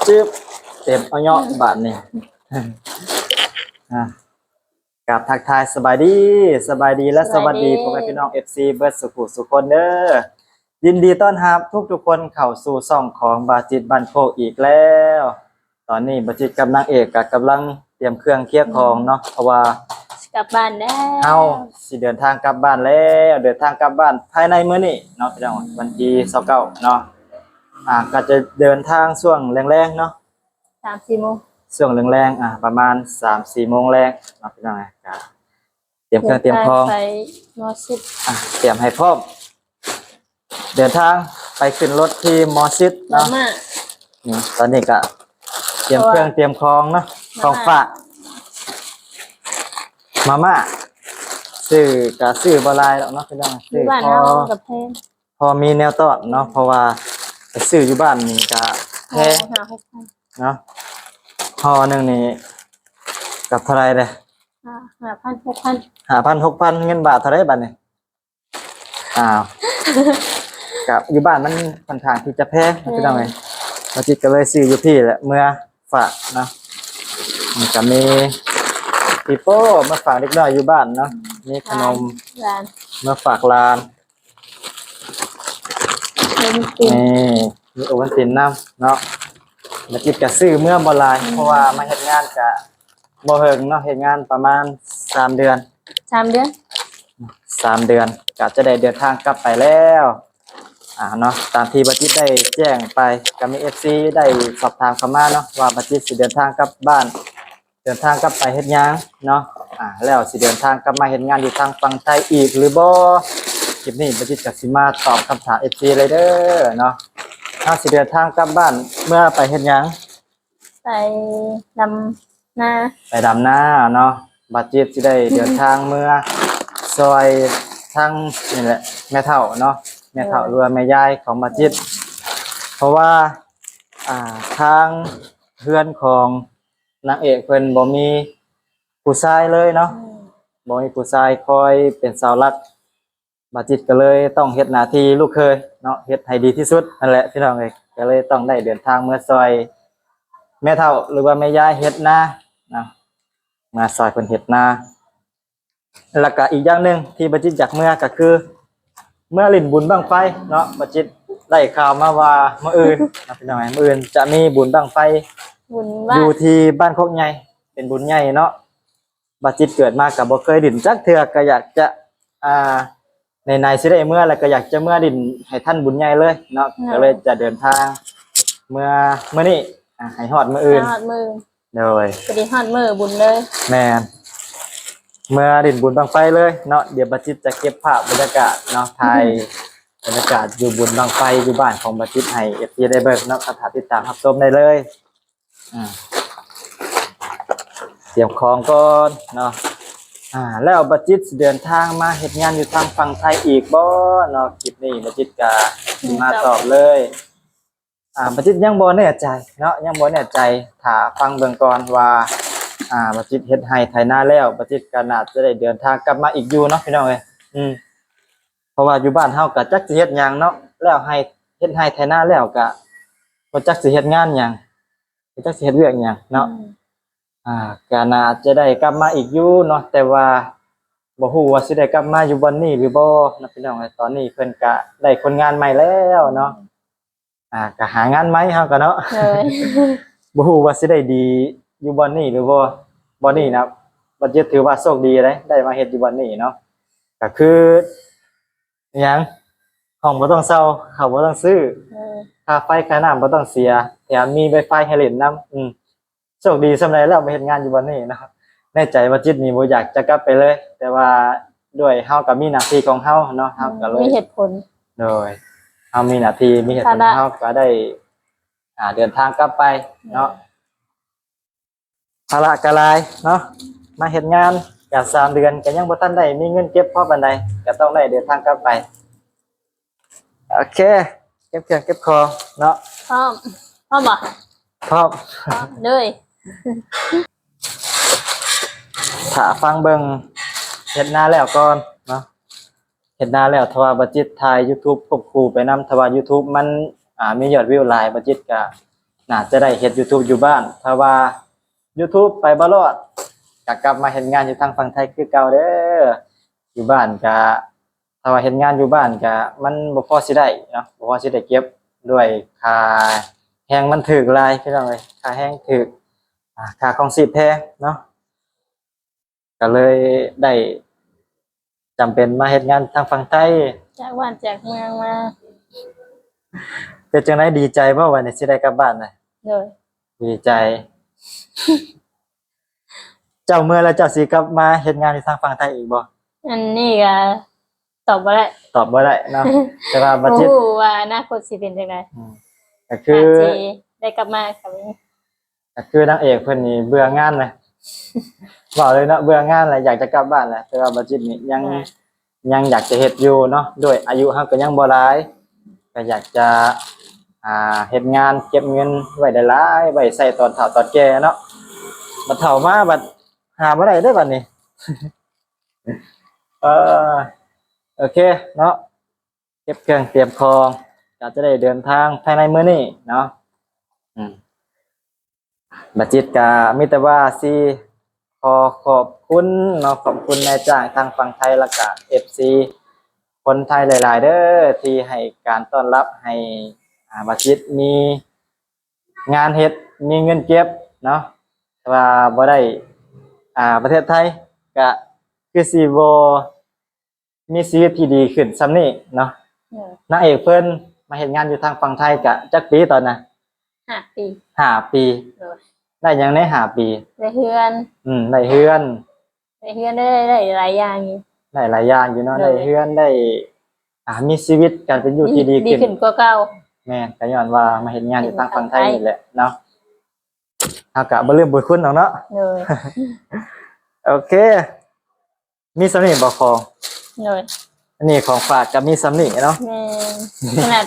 ຈຶ່ບ ເຕັມເອົາເນາະ ບາດນີ້ ອ່າ ກາບທັກທາຍສະບາຍດີ ສະບາຍດີ ແລະ ສະຫວັດດີ ສະຫວັດດີ ພໍ່ແມ່ພີ່ນ້ອງ ເອັຟຊີ ເບິດສູ່ຜູ້ສູ່ຄົນເດີ. ຍິນດີຕ້ອນຮັບທຸກໆຄົນເຂົ້າສູ່ຊ່ອງຂອງບ່າວຈິດບ້ານໂຄກອີກແລ້ວ. ຕອນນີ້ບ່າວຈິດກັບນາງເອກກໍກຳລັງຕຽມເຄື່ອງເຄຍຂອງເນາະ ເພາະວ່າ ຊິກັບບ້ານແລ້ວ ເຮົາຊິເດີນທາງກັບບ້ານແລ້ວ ເດີນທາງກັບບ້ານພາຍໃນມື້ນີ້ເນາະ ພີ່ນ້ອງ ວັນທີຊາວເກົ້າເນາະ. ອ່າ ກໍຈະເດີນທາງຊ່ວງແລງໆເນາະ ສາມສີ່ໂມງ ຊ່ວງແລງໆ ອ່າ ປະມານສາມສີ່ໂມງແລງເນາະ ພີ່ນ້ອງ ກໍຕຽມເຄື່ອງຕຽມຂອງ ໄປມໍສິດ ອ່າ ຕຽມໃຫ້ພ້ອມ ເດີນທາງໄປຂຶ້ນລົດທີ່ມໍສິດເນາະ. ນີ້ ຕອນນີ້ກໍຕຽມເຄື່ອງຕຽມຂອງເນາະ ຂອງຝາກ ມາມ່າ ຊື້ກໍຊື້ບໍ່ຫຼາຍດອກເນາະ ພີ່ນ້ອງ ຊື້ພໍ ພໍມີແນວຕ້ອນເນາະ ເພາະວ່າໄປຊື້ຢູ່ບ້ານນີ້ກໍແພງ ຫ້າຫົກພັນເນາະ. ຫໍ່ໜຶ່ງນີ້ກັບເທົ່າໃດເດ້? ຫ້າພັນ ຫົກພັນ ຫ້າພັນ ຫົກພັນ ເງິນບາດເທົ່າໃດບາດນີ້? ອ້າວ ກັບຢູ່ບ້ານມັນຂ້ອນຂ້າງທີ່ຈະແພງ ພີ່ນ້ອງເອີຍ ບ່າວຈິດກໍເລີຍຊື້ຢູ່ພີ້ແຫຼະ ເມືອຝາກເນາະ. ມັນກໍມີປີໂປ້ມາຝາກເດັກນ້ອຍຢູ່ບ້ານເນາະ ມີຂະໜົມ ເມືອຝາກຫຼານ ໂອວັນຕິນ ນີ້ ມີໂອວັນຕິນນຳເນາະ. ບ່າວຈິດກໍຊື້ເມືອບໍ່ຫຼາຍ ເພາະວ່າມາເຮັດງານກໍບໍ່ເຫິງເນາະ ເຮັດງານປະມານສາມເດືອນ ສາມເດືອນ ສາມເດືອນ ກໍຈະໄດ້ເດີນທາງກັບໄປແລ້ວ ອ່າ ເນາະ. ຕາມທີ່ບ່າວຈິດໄດ້ແຈ້ງໄປ ກໍມີເອັຟຊີໄດ້ສອບຖາມເຂົ້າມາເນາະ ວ່າບ່າວຈິດຊິເດີນທາງກັບບ້ານ ເດີນທາງກັບໄປເຮັດຫຍັງເນາະ ອ່າ ແລ້ວຊິເດີນທາງກັບມາເຮັດງານຢູ່ທາງຝັ່ງໄທອີກຫຼືບໍ່? ຄລິບນີ້ບ່າວຈິດກໍຊິມາຕອບຄຳຖາມເອັຟຊີເລີຍເດີເນາະ. ເຮົາຊິເດີນທາງກັບບ້ານເມືອໄປເຮັດຫຍັງ? ໄປດຳນາ ໄປດຳນາເນາະ. ບ່າວຈິດຊິໄດ້ເດີນທາງເມືອຊ່ອຍທາງນີ້ແຫຼະ ແມ່ເຖົ້າເນາະ ແມ່ເຖົ້າ ເອີ ຫຼືວ່າແມ່ຍາຍຂອງບ່າວຈິດ ເພາະວ່າ ອ່າ ທາງເຮືອນຂອງ ນາງເອກເພິ່ນບໍ່ມີຜູ້ຊາຍເລີຍເນາະ ອືມ ບໍ່ມີຜູ້ຊາຍຄອຍເປັນເສົາຫຼັກ ບ່າວຈິດກໍເລີຍຕ້ອງເຮັດໜ້າທີ່ລູກເຂີຍເນາະ ເຮັດໃຫ້ດີທີ່ສຸດນັ້ນແຫຼະ ພີ່ນ້ອງເອີຍ. ກໍເລີຍຕ້ອງໄດ້ເດີນທາງເມືອຊ່ອຍແມ່ເຖົ້າ ຫຼືວ່າແມ່ຍາຍເຮັດນາເນາະ ມາຊ່ອຍເພິ່ນເຮັດນາ. ແລ້ວກະອີກຢ່າງໜຶ່ງທີ່ບ່າວຈິດຢາກເມືອກໍຄື ເມືອຫຼິ້ນບຸນບັ້ງໄຟເນາະ. ບ່າວຈິດໄດ້ຂ່າວມາວ່າມື້ອື່ນເນາະ ພີ່ນ້ອງເອີຍ ມື້ອື່ນຈະມີບຸນບັ້ງໄຟ ບຸນບ້ານ ຢູ່ທີ່ບ້ານໂຄກໃຫຍ່ ເປັນບຸນໃຫຍ່ເນາະ. ບ່າວຈິດເກີດມາກໍບໍ່ເຄີຍຫຼິ້ນຈັກເທື່ອ ກໍຢາກຈະ ອ່າ ໃນໆຊິໄດ້ເມືອແລ້ວ ກໍຢາກຈະເມືອຫຼິ້ນໃຫ້ທັນບຸນໃຫຍ່ເລີຍເນາະ ເອີ ກໍເລີຍຈະເດີນທາງເມືອມື້ນີ້ ອ່າ ໃຫ້ຮອດມື້ອື່ນ ຮອດມື້ ໂດຍ ພໍດີຮອດມື້ບຸນເລີຍ ແມ່ນ ເມືອຫຼິ້ນບຸນບັ້ງໄຟເລີຍເນາະ. ດຽວບ່າວຈິດຈະເກັບພາບບັນຍາກາດເນາະ ຖ່າຍບັນຍາກາດຢູ່ບຸນບັ້ງໄຟຢູ່ບ້ານຂອງບ່າວຈິດໃຫ້ເອັຟຊີໄດ້ເບິ່ງເນາະ ກໍຖ້າຕິດຕາມຮັບຊົມໄດ້ເລີຍ. ອາ ຕຽມຂອງກ່ອນເນາະ. ອາ ແລ້ວບ່າວຈິດຊິເດີນທາງມາເຮັດງານຢູ່ທາງຝັ່ງໄທອີກບໍ່ເນາະ? ຄລິບນີ້ບ່າວຈິດກະຊິມາຕອບເລີຍ. ອາ ບ່າວຈິດຍັງບໍ່ແນ່ໃຈເນາະ ຍັງບໍ່ແນ່ໃຈ ຖ້າຟັງເບິ່ງກ່ອນວ່າ ອາ ບ່າວຈິດເຮັດໄຮ່ໄຖນາແລ້ວ ບ່າວຈິດກໍໜ້າຈະໄດ້ເດີນທາງກັບມາອີກຢູ່ເນາະ ພີ່ນ້ອງເອີຍ. ອືມ ເພາະວ່າຢູ່ບ້ານເຮົາກໍຈັກຊິເຮັດຫຍັງເນາະ ແລ້ວໄຮ່ ເຮັດໄຮ່ໄຖນາແລ້ວກໍບໍ່ຈັກຊິເຮັດງານຫຍັງ ບໍ່ຈັກຊິເຮັດວຽກຫຍັງເນາະ. ອືມ ອາ ກໍໜ້າຈະໄດ້ກັບມາອີກຢູ່ເນາະ ແຕ່ວ່າບໍ່ຮູ້ວ່າຊິໄດ້ກັບມາຢູ່ບ່ອນນີ້ຫຼືບໍ່ເນາະ ພີ່ນ້ອງເອີຍ. ຕອນນີ້ເພິ່ນກະໄດ້ຄົນງານໃໝ່ແລ້ວເນາະ. ອືມ ອາ ກະຫາງານໃໝ່ເຮົາກະເນາະ ໂດຍ ບໍ່ຮູ້ວ່າຊິໄດ້ດີຢູ່ບ່ອນນີ້ຫຼືບໍ່. ບ່ອນນີ້ນະ ບ່າວຈິດຖືວ່າໂຊກດີເດ້ ໄດ້ມາເຮັດຢູ່ບ່ອນນີ້ເນາະ ກະຄື ອີຫຍັງ ຫ້ອງບໍ່ຕ້ອງເຊົ່າ ເຂົ້າບໍ່ຕ້ອງຊື້ ເອີ ຄ່າໄຟຄ່ານ້ຳບໍ່ຕ້ອງເສຍ ແຖມມີໄວຟາຍໃຫ້ຫຼິ້ນນຳ. ອືມ ໂຊກດີສ່ຳໃດແລ້ວມາເຮັດງານຢູ່ບ່ອນນີ້ເນາະ. ໃນໃຈບ່າວຈິດນີ້ບໍ່ຢາກຈະກັບໄປເລີຍ ແຕ່ວ່າດ້ວຍເຮົາກໍມີໜ້າທີ່ຂອງເຮົາເນາະ ເຮົາກໍເລີຍ ມີເຫດຜົນ ໂດຍ ເຮົາມີໜ້າທີ່ມີເຫດຜົນ ເຮົາກໍໄດ້ ອ່າ ເດີນທາງກັບໄປເນາະ. ພາລະກໍຫຼາຍເນາະ ມາເຮັດງານກໍສາມເດືອນ ກໍຍັງບໍ່ທັນໄດ້ມີເງິນເກັບພໍປານໃດ ກໍຕ້ອງໄດ້ເດີນທາງກັບໄປ. ໂອເຄ ເກັບເຄື່ອງເກັບຂອງເນາະ. ພ້ອມ ພ້ອມບໍ່? ພ້ອມ ພ້ອມເລີຍ. ຖ້າຟັງເບິ່ງ ເຮັດນາແລ້ວກ່ອນເນາະ ເຮັດນາແລ້ວ ຖ້າວ່າບ່າວຈິດຖ່າຍຢູທູບຄວບຄູ່ໄປນຳ ຖ້າວ່າຢູທູບມັນ ອ່າ ມີຍອດວິວຫຼາຍ ບ່າວຈິດກະ ໜ້າຈະໄດ້ເຮັດ YouTube ຢູ່ບ້ານ ຖ້າວ່າ YouTube ໄປບໍ່ລອດ ກະກັບມາເຮັດງານຢູ່ທາງຝັ່ງໄທຄືເກົ່າເດີ້. ຢູ່ບ້ານກະ ຖ້າວ່າເຮັດງານຢູ່ບ້ານກະ ມັນບໍ່ພໍຊິໄດ້ເນາະ ບໍ່ພໍຊິໄດ້ເກັບ ດ້ວຍຄ່າແຮງມັນຖືກຫຼາຍ ພີ່ນ້ອງເອີຍ ຄ່າແຮງຖືກ ອາ ຄ່າຄອງຊີບແພງເນາະ ກະເລີຍໄດ້ຈຳເປັນມາເຮັດງານທາງຝັ່ງໄທ ຈາກບ້ານຈາກເມືອງມາ. ເປັນຈັ່ງໃດ ດີໃຈບໍ່ ບາດນີ້ຊິໄດ້ກັບບ້ານນະ? ໂດຍ ດີໃຈ. ເຈົ້າເມືອແລ້ວເຈົ້າຊິກັບມາເຮັດງານຢູ່ທາງຝັ່ງໄທອີກບໍ່? ອັນນີ້ກະຕອບບໍ່ໄດ້ ຕອບບໍ່ໄດ້ເນາະ ແຕ່ວ່າບາຈິດ ບໍ່ຮູ້ວ່າອະນາຄົດຊິເປັນຈັ່ງໃດ ອືມ ກະຄືອາດຊິໄດ້ກັບມາກະມີ ກະຄືນາງເອກເພິ່ນນີ້ເບື່ອງານແຫຼະ ເວົ້າເລີຍເນາະ ເບື່ອງານແຫຼະ ຢາກຈະກັບບ້ານແຫຼະ ແຕ່ວ່າບາຈິດນີ້ຍັງ ຍັງຢາກຈະເຮັດຢູ່ເນາະ ດ້ວຍອາຍຸເຮົາກໍຍັງບໍ່ຫຼາຍ ກໍຢາກຈະ ອ່າ ເຮັດງານເກັບເງິນໄວ້ຫຼາຍໆ ໄວ້ໃຊ້ຕອນເຖົ້າຕອນແກ່ເນາະ ບັດເຖົ້າມາບັດຫາບໍ່ໄດ້ເດ້ບັດນີ້. ເອີ ໂອເຄເນາະ ເກັບເຄື່ອງຕຽມຂອງ ກໍຈະໄດ້ເດີນທາງພາຍໃນມື້ນີ້ເນາະ ອືມ ບາຈິດກະມີແຕ່ວ່າຊິຂໍຂອບຄຸນເນາະ ຂອບຄຸນນາຍຈ້າງທາງຝັ່ງໄທ ແລ້ວກະເອັຟຊີຄົນໄທຫຼາຍໆເດີ້ ທີ່ໃຫ້ການຕ້ອນຮັບໃຫ້ ອາ ບາຈິດມີງານເຮັດ ມີເງິນເກັບເນາະ ຖ້າວ່າບໍ່ໄດ້ ອາ ປະເທດໄທ ກະຄືຊິບໍ່ ມີຊີວິດທີ່ດີຂຶ້ນຊ່ຳນີ້ເນາະ. ໂດຍ ນາງເອກເພິ່ນມາເຮັດງານຢູ່ທາງຝັ່ງໄທກະຈັກປີຕອນນັ້ນ? ຫ້າປີ. ຫ້າປີ. ໂດຍ ໄດ້ຫຍັງໃນຫ້າປີ? ໄດ້ເຮືອນ. ອືມ ໄດ້ເຮືອນ. ໄດ້ເຮືອນ ໄດ້ ໄດ້ຫຼາຍຢ່າງຢູ່. ໄດ້ຫຼາຍຢ່າງຢູ່ເນາະ. ໂດຍ ໄດ້ເຮືອນ ໄດ້ ອ່າ ມີຊີວິດການເປັນຢູ່ທີ່ດີຂຶ້ນ ດີຂຶ້ນກວ່າເກົ່າ. ແມ່ນ ກະຍ້ອນວ່າມາເຮັດງານຢູ່ທາງຝັ່ງໄທນີ້ແຫຼະເນາະ. ເຮົາກະບໍ່ລືມບຸນຄຸນດອກເນາະ. ໂດຍ ໂອເຄ. ມີສ່ຳນີ້ບໍ່ຂອງ? ໂດຍ ອັນນີ້ຂອງຝາກກະມີສ່ຳນີ້ເນາະ. ແມ່ນ ຂະໜາດ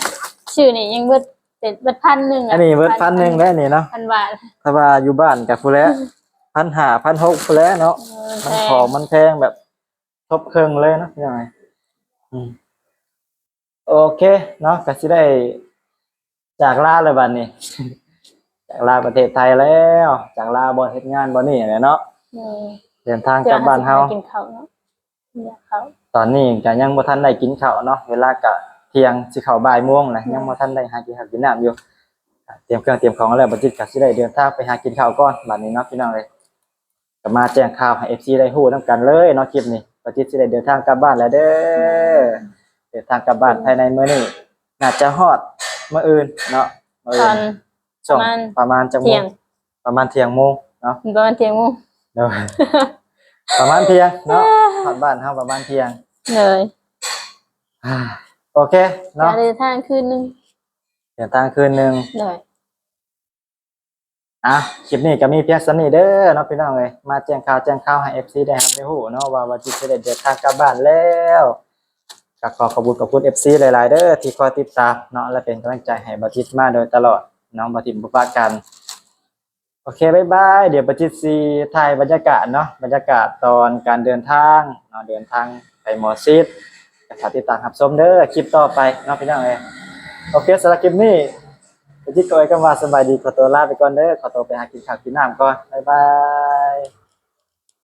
ຊື້ນີ້ຍັງເບິດ ເປັນເບິດພັນໜຶ່ງ. ອັນນີ້ເບິດພັນໜຶ່ງແລ້ວນີ້ເນາະ ພັນບາດ. ຖ້າວ່າຢູ່ບ້ານກະພຸ້ນແຫຼະ ພັນຫ້າ ພັນຫົກພຸ້ນແຫຼະເນາະ. ເອີ ມັນ ແພງ ຂອງມັນແພງແບບທົບເຄິ່ງເລີຍເນາະ ພີ່ນ້ອງ. ອືມ ໂອເຄເນາະ ກະຊິໄດ້ຈາກລາແລ້ວບັດນີ້ ຈາກລາປະເທດໄທແລ້ວ ຈາກລາບ່ອນເຮັດງານບ່ອນນີ້ແຫຼະເນາະ. ອືມ ເດີນທາງກັບບ້ານເຮົາ ກິນເຂົ້າເນາະ. ຕອນນີ້ກະຍັງບໍ່ທັນໄດ້ກິນເຂົ້າເນາະ ເວລາກະທ່ຽງຊິເຂົ້າບ່າຍໂມງແລ້ວ ອືມ ຍັງບໍ່ທັນໄດ້ຫາກິນເຂົ້າກິນນ້ຳຢູ່. ຕຽມເຄື່ອງຕຽມຂອງແລ້ວ ບາຈິດກະຊິໄດ້ເດີນທາງໄປຫາກິນເຂົ້າກ່ອນບັດນີ້ເນາະ ພີ່ນ້ອງເອີຍ. ກໍມາແຈ້ງຂ່າວໃຫ້ເອັຟຊີໄດ້ຮູ້ນຳກັນເລີຍເນາະ ຄລິບນີ້ ບາຈິດຊິໄດ້ເດີນທາງກັບບ້ານແລ້ວເດີ້. ເດີນທາງກັບບ້ານພາຍໃນມື້ນີ້ ໜ້າຈະຮອດມື້ອື່ນເນາະ. ມື້ອື່ນ ຊ່ວງປະມານ ປະມານຈັກໂມງ? ປະມານທ່ຽງໂມງເນາະ. ປະມານທ່ຽງໂມງ. ໂດຍ ປະມານທ່ຽງເນາະ ຮອດບ້ານເຮົາປະມານທ່ຽງ. ໂດຍ ໂອເຄເນາະ ເດີນທາງຄືນໜຶ່ງ. ເດີນທາງຄືນໜຶ່ງ. ໂດຍ ອ່ະ ຄລິບນີ້ກໍມີພຽງສ່ຳນີ້ເດີເນາະ ພີ່ນ້ອງເອີຍ ມາແຈ້ງຂ່າວແຈ້ງຂ່າວໃຫ້ເອັຟຊີໄດ້ຮັບໄດ້ຮູ້ເນາະ ວ່າບາຈິດຊິໄດ້ເດີນທາງກັບບ້ານແລ້ວ. ກໍຂໍຂອບຄຸນຂອບຄຸນເອັຟຊີຫຼາຍໆເດີ ທີ່ຄອຍຕິດຕາມເນາະ ແລະ ເປັນກຳລັງໃຈໃຫ້ບາຈິດມາໂດຍຕະຫຼອດເນາະ ບໍ່ຖິ້ມບໍ່ປະກັນ. ໂອເຄ ບາຍບາຍ. ດຽວບາຈິດຊິຖ່າຍບັນຍາກາດເນາະ ບັນຍາກາດຕອນການເດີນທາງເນາະ ເດີນທາງໄປໝໍຊິດ ກໍຝາກຕິດຕາມຮັບຊົມເດີ ຄລິບຕໍ່ໄປເນາະ ພີ່ນ້ອງເອີຍ. ໂອເຄ ສຳລັບຄລິບນີ້ ບາຈິດກໍເອີຍຄຳວ່າສະບາຍດີ ຂໍຕົວລາໄປກ່ອນເດີ ຂໍຕົວໄປຫາກິນຂ້າວກິນນ້ຳກ່ອນ ບາຍບາຍ.